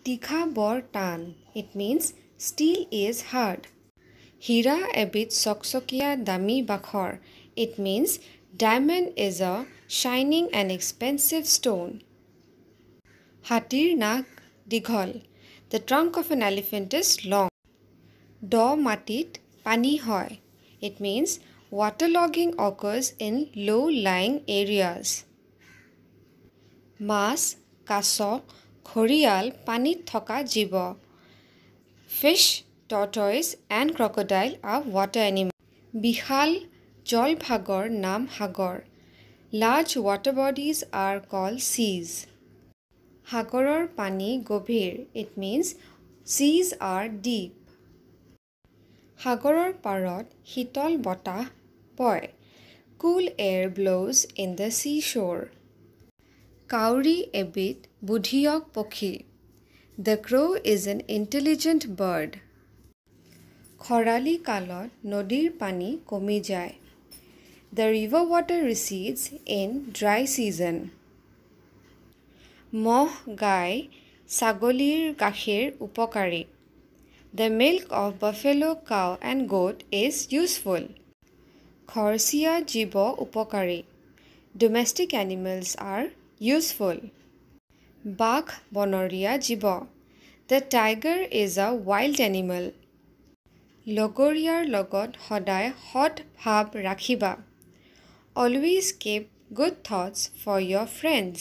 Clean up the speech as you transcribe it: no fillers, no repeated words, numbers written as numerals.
তীখা বৰ টান। It means steel is hard. হীৰা এবিধ চকচকীয়া দামী বাখৰ। It means diamond is a shining and expensive stone. হাতীৰ নাক দীঘল। The trunk of an elephant is long. দ মাটিত পানী হয়। It means waterlogging occurs in low lying areas. মাছ, কাছ, ঘঁৰিয়াল পানীত থকা জীৱ। Fish, tortoise and crocodile are water animals. বিশাল জলভাগৰ নাম সাগৰ। Large water bodies are called seas. সাগৰৰ পানী গভীৰ। It means seas are deep. সাগৰৰ পাৰত শীতল বতাহ বয়। Cool air blows in the seashore. কাউৰী এবিধ বুধিয়ক পক্ষী। The crow is an intelligent bird. খৰালি কালত নদীৰ পানী কমি যায়। The river water recedes in dry season. ম'হ, গাই, ছাগলীৰ গাখীৰ উপকাৰী। The milk of buffalo, cow and goat is useful. ঘৰচীয়া জীৱ উপকাৰী। Domestic animals are useful. বাঘ বনৰীয়া জীৱ। The tiger is a wild animal. লগৰীয়াৰ লগত সদায় সৎ ভাৱ ৰাখিবা। Always keep good thoughts for your friends.